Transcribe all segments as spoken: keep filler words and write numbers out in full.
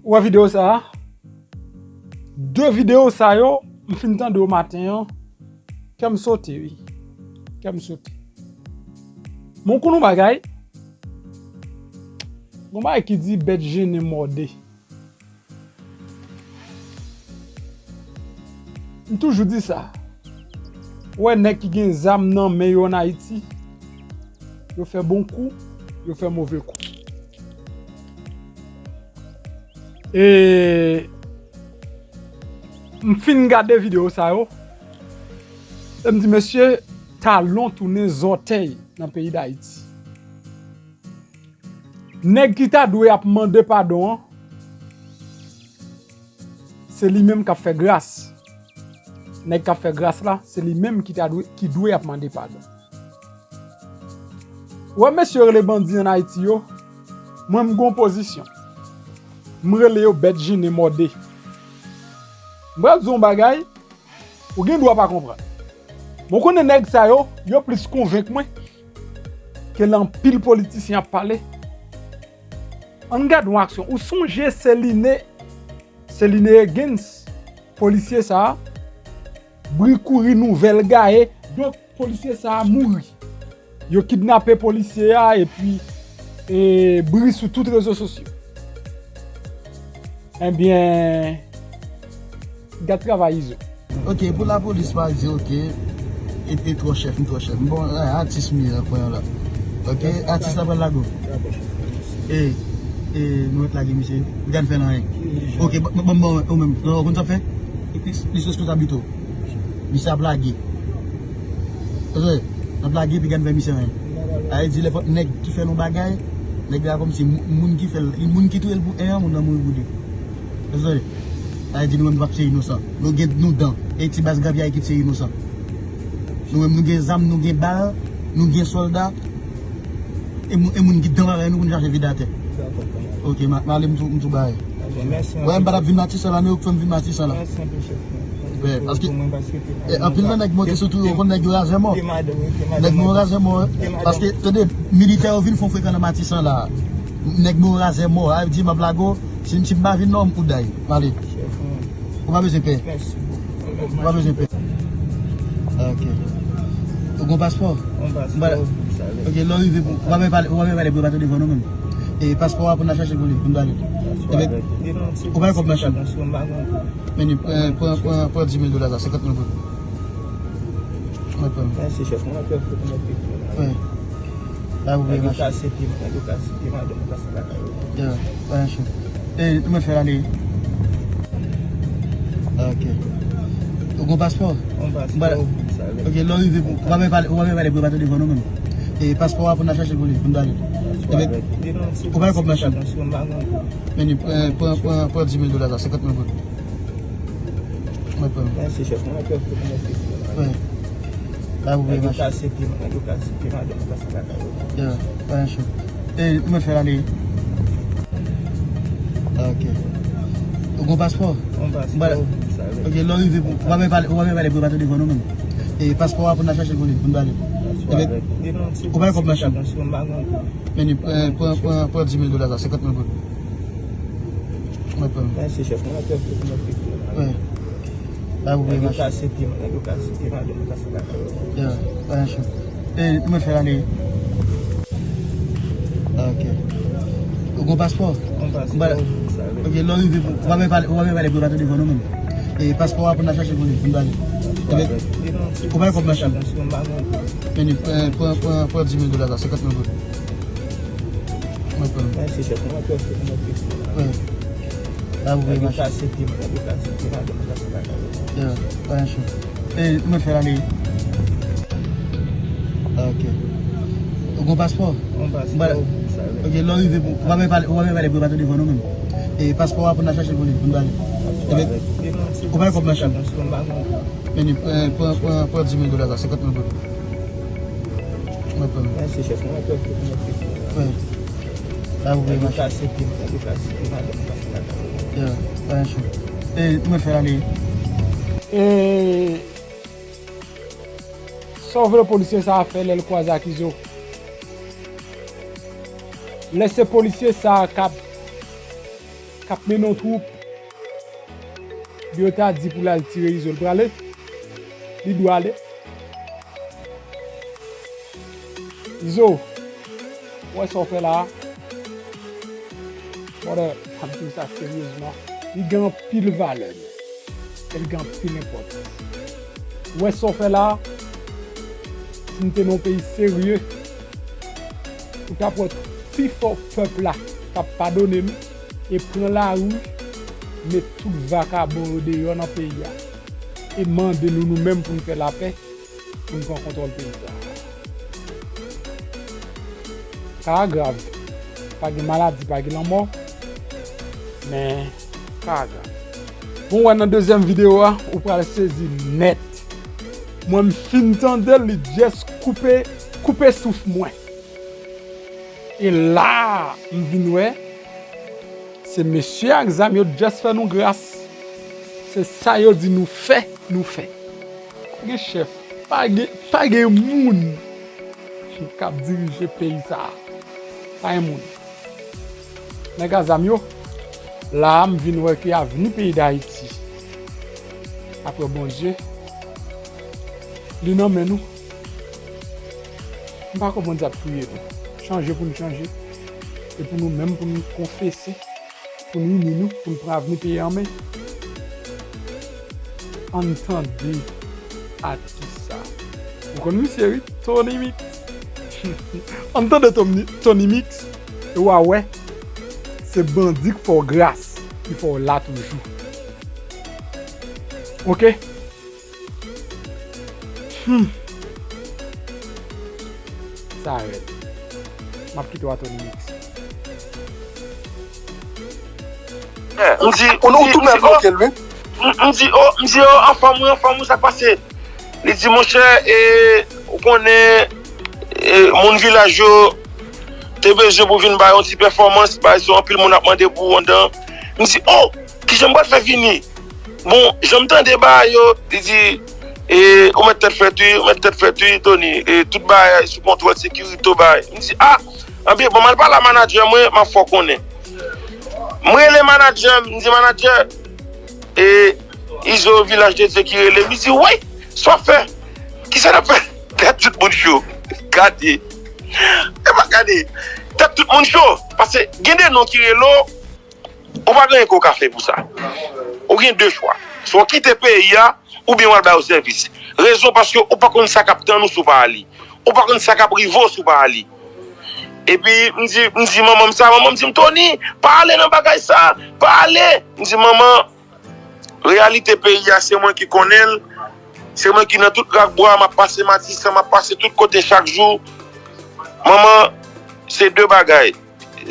Ou wè videyo sa a? De videyo sa yo, m fin tande yo maten an, kè m sote, wi. Kè m sote. Men w konn yon bagay? Gon bagay ki di bèt jennen mòde. M toujou di sa. Ou wè nèg ki gen zam nan men yo ann Ayiti, yo fè bon kou, yo fè move kou. E m fin gade videyo sa yo, e m di, mesye, talon tounen zòtèy nan peyi Dayiti. Nèg ki ta dwe ap mande padon an, se li menm k ap fè gras. Nèg k ap fè gras la, se li menm ki ta dwe, ki dwe ap mande padon. Ou wè mesye yo rele bandi ann Ayiti yo, mwen m gon pozisyon. M rele yo bèt jennen mòde. M pral di w yon bagay, ou gen dwa pa konprann. Bon, konnen nèg sa yo, yo plis konvenk mwen ke lè anpil politisyen ap pale. Ann gade yon aksyon. Ou sonje Celine, Celine Higgins, polisye sa a, bri kouri nouvèl gaye. Donk, polisye sa a mouri. Yo kidnape polisye a epi, e, bri sou tout rezo sosyo. Ebyen, gad travay Izo. Ok, pou lapolis pa di, ok, e, e twò chèf, m twò chèf. Bon, e, atis m ye, pran yon lòt. Ok, atis la pral lage w. E, e, nou mèt lage misye. Gad fè l anyen. Ok, bon, bon, bon, ou menm, ou konn sa w fè? Li, li responsab li tou. Misye ap lage. Tande, n ap lage epi gad fè misye anyen. Sa vle di lè fò nèg ki fè l yon bagay, nèg la kòmsi moun, moun ki fè l, moun ki touye l pou en an, moun nan mouri pou de. Tande, sa vle di nou menm nou p ap se inosan. Nou gen nou dan. E ti baz grapyay ki se inosan. Nou menm nou gen zam, nou gen bal, nou gen sòlda. E moun, e moun ki dan bagay nou pou nou chache vide atè. Ok, m a, m ale m tou, m tou bay. Wè, m pa t ap vin Matisan la, men ou k fè m vin Matisan la. Mèsi anpil, chèf mwen. Wè, paske, e, anpil nan nèg monte sou tou yo, konn nèg yo razè mò. Nèg mò razè mò, wi. Paske, tande, militè yo vin fè yon frekan nan Matisan la. Nèg mò razè mò, a di m ap lage w, si, si m pa vin non, m kouday. M ale. Ou pa bezwen pè. Ou pa bezwen pè. Ok. Ou gon paspò? Gon paspò. Ok, lè w rive pou, ou pa bezwen pale, ou pa bezwen pale pou yo pa tande vwa nou menm. E paspò a pou n al chache pou li, pou n pale. Ou bay kòb machin. Men, e, pran, pran, pran dis mil dola sa, senkant mil goud. Mwen pran. Mèsi, chèf. Mwen ap fè foto mwen pi. Wi. La ou vle mache. Yo ka sete, yo ka sete madanm, yo ka sete lakay yo. Ya, pa yon chèf. E, nou mèt fè l ale. Ok. Ou gon paspò? Gon paspò. Ok, lè w rive pou, ou pa bezwen pale, ou pa bezwen pale pou yo pa tande vwa nou menm. E paspò a pou n al chache pou li, pou n pale. Ou bay kòb machin. Men, e, pran, pran, pran dis mil dola sa, senkant mil goud. Mwen pran. Mèsi, chèf. Mwen ap fè foto mwen pi. Wi. La ou vle mache. Yo ka sete, yo ka sete madanm, yo ka sete lakay yo. Ya, pa yon chèf. E, nou mèt fè l ale. Ok. Ou gon paspò? Gon paspò. Ok, lè w rive pou, ou pa bezwen pale, ou pa bezwen pale pou yo pa tande vwa nou menm. E paspò a pou n al chache pou li, pou n pale. Ou bay kòb machin. Men, e, pran, pran, pran dis mil dola sa, senkant mil goud. Mwen pran. Mèsi, chèf. Mwen ap fè foto mwen pi. Wi. La ou vle mache. Yo ka sete, yo ka sete madanm, yo ka sete lakay yo. Ya, pa yon chèf. E, nou mèt fè l ale. Ok. Ou gon paspò? Gon paspò. Ok, lè w rive pou, ou pa bezwen pale, ou pa bezwen pale pou yo pa tande vwa nou menm. E paspò a pou n al chache pou li, pou n pale. Ou bay kòb machin. Men, e, pran, pran, pran dis mil dola sa, senkant mil goud. Mwen pran. Mèsi, chèf. Mwen ap fè foto mwen pi. Wi. La ou vle mache. Yo ka sete, yo ka sete madanm, yo ka sete lakay yo. Ya, pa yon chèf. E, nou mèt fè l ale. Ok. Ou gon paspò? Gon paspò. Ok, lè w rive pou, ou pa bezwen pale, ou pa bezwen pale pou yo pa tande vwa nou menm. E paspò a pou n al chache pou li, pou n pale. Ou bay kòb machin. Men, e, pran, pran, pran dis mil dola sa, senkant mil goud. Mwen pran. Mèsi, chèf. Mwen ap fè foto mwen pi. Wi. La ou vle mache. Yo ka sete, yo ka sete madanm, yo ka sete lakay yo. Ya, pa yon chèf. E, nou mèt fè l ale. E, sa w vle polisye sa a fè lè l kwaze ak Izo? Lè se polisye sa a k ap, k ap mennen yon twoup. Yo ta di pou l al tire Izo, l prale? Li dwe ale. Izo, ou wè sa w fè la a? Brother, m ap di w sa seryezman, li gen anpil valè, men, e li gen anpil enpòtans. Ou wè sa w fè la a? Si m te nan yon peyi serye, ou t ap wè pifò pèp la t ap padone m e pran lari, met tout vakabon yo deyò nan peyi a, e mande nou, nou menm, pou n fè lapè, pou n pran kontwòl peyi sa a. Ka a grav. Pa gen maladi, pa gen lanmò, men ka a grav. Bon, wè nan dezyèm videyo a, ou pral sezi nèt. Mwen, m fin tande l, li just koupe, koupe souf mwen. E la a, m vin wè, se mesye ak zam yo just fè nou gras. Se sa yo di nou fè, nou fè. Pa gen chèf, pa gen, pa gen moun k ap dirije peyi sa a. Pa gen moun. Nèg a zam yo, la a m vin wè ke avni peyi Dayiti, apre Bondye, li nan men nou. M pa konprann sa k touye nou. Chanje pou n chanje. E pou nou menm, pou n konfese, pou n ini nou, pou n pran avni peyi an men. Ann tande atis sa. Ou konn misye, wi, Tony Mix. Ann tande Tony, Tony Mix, e w a wè, se bandi k fè w gras, ki fè w la toujou. Oke? Hmm. Sa rèd. M ap kite w a Tony Mix. M di, ou, ou tou mèt bloke l, wi. M, m di, o, m di, o, anfòm wi, anfòm wi, sa k pase? Li di, monchè, e, ou konnen, e, moun vilaj yo te bezwen pou vin bay yon ti pèfòmans, bay se anpil moun ap mande pou ou anndan. M di, o, kijan m pral fè vini? Bon, jan m tande bagay yo, li di, e, ou mèt tèt frèt wi, ou mèt tèt frèt wi, Tony, e, tout bagay sou kontwòl, sekirite w bagay. M di, a, anben, bon, m al pale a manadjè mwen, m ap fè w konnen. M rele manadjè m, m di, manadjè, e, Izo Vilaj de Dye ki rele m, li di, wi, sa w ap fè? Kisa n ap fè? Tèt tout moun cho. Gade. E pa gade. Tèt tout moun cho. Paske gen de non ki rele w, ou pa gen anyen ke w ka fè pou sa. Ou gen de chwa. Swa w kite peyi a, oubyen w al ba yo sèvis. Rezon paske ou pa konn sa k ap tann ou si w pa ale. Ou pa konn sa k ap rive w si w pa ale. Epi, m di, m di manman m sa, manman m di m, Tony, pa ale nan bagay sa, pa ale. M di, manman, reyalite peyi a, se mwen ki konnen l. Se mwen ki nan tout rak bwa, m ap pase Matisan, m ap pase tout kote chak jou. Manman, se de bagay.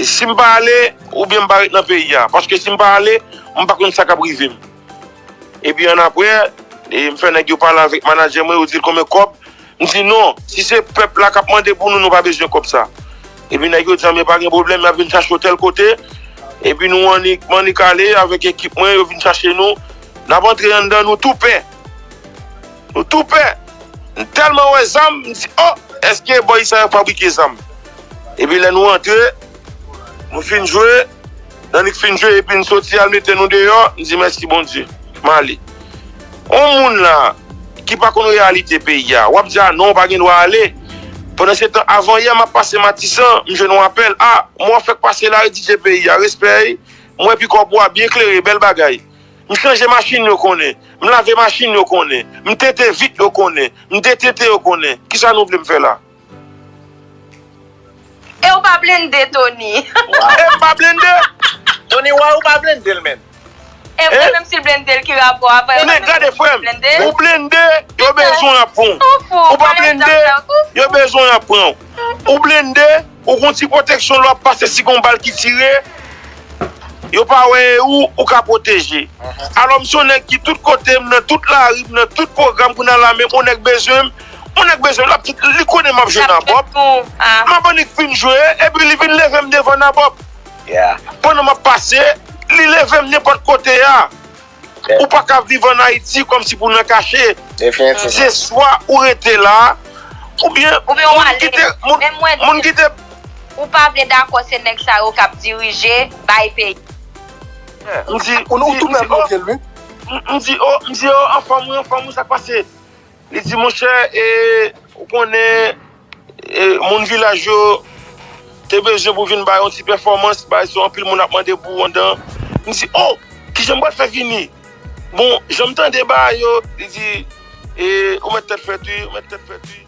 Si m pa ale, oubyen m pa ret nan peyi a. Paske si m pa ale, m pa konn sa k ap rive m. Epi annapre, e, m fè nèg yo pale avèk manadjè mwen, yo di l konbyen kòb. M di non, si se pèp la k ap mande pou nou, nou pa bezwen kòb sa. Epi nèg yo di, anben pa gen pwoblèm, y ap vin chache w tèl kote. Epi nou annik, m annik ale avèk ekip mwen, yo vin chache nou. N ap antre anndan, nou tou pè. Nou tou pè. M tèlman wè zam, m di, o, èske bò isi a yo fabrike zam? Epi lè nou antre, nou fin jwe, n annik fin jwe, epi n soti al mete nou deyò, n di mèsi Bondye. M ale. Yon moun la ki pa konn reyalite peyi a, w ap di, a non, w pa gen dwa ale. Pandansetan, avan yè, m ap pase Matisan, m jwenn yon apèl, a, mwen w ap fèk pase la, redije peyi a, respè, wi. M wè pikòp ou a byen klere, bèl bagay. M chanje machin, yo konnen. M lave machin, yo konnen. M tete vit, yo konnen. M detente, yo konnen. Kisa nou vle m fè la? E w pa blende, Tony. E m pa blende? Tony, why ou pa blende l, menm? E vre, menm si l blende l, ki rapò a? Men gade, frè m, ou blende, yo bezwen y ap pran w. Ou pa blende, yo bezwen y ap pran w. Ou blende, ou gon ti pwoteksyon, lè w ap pase, si gon bal ki tire, yo pa wè e ou, ou ka pwoteje. Alò, m se yon nèg ki tout kote, m nan tout lari, m nan tout pwogram, kounye a la menm, yon nèg bezwen m, yon nèg bezwen m, l ap, li konnen m ap jwe nan bòb. M ap annik fin jwe, epi li vin leve m devan nan bòb. Pandan m ap pase, li leve m nenpòt kote a. Ou pa ka viv ann Ayiti kòmsi pou nan kache. Se swa ou rete la, oubyen moun kite, moun, moun kite. Ou pa vle dakò se nèg sa yo k ap dirije, bay peyi. M di, ou tou mèt bloke l, wi. M di, o, m di, o, anfòm, wi, anfòm, wi, sa k pase? Li di, monchè, e, ou konnen, e, moun vilaj yo te bezwen pou vin bay yon ti pèfòmans, bay se anpil moun ap mande pou ou anndan. M di, o, kijan m pral fè vini? Bon, jan m tande bagay yo, li di, e, ou mèt tèt frèt, wi, ou mèt tèt frèt, wi.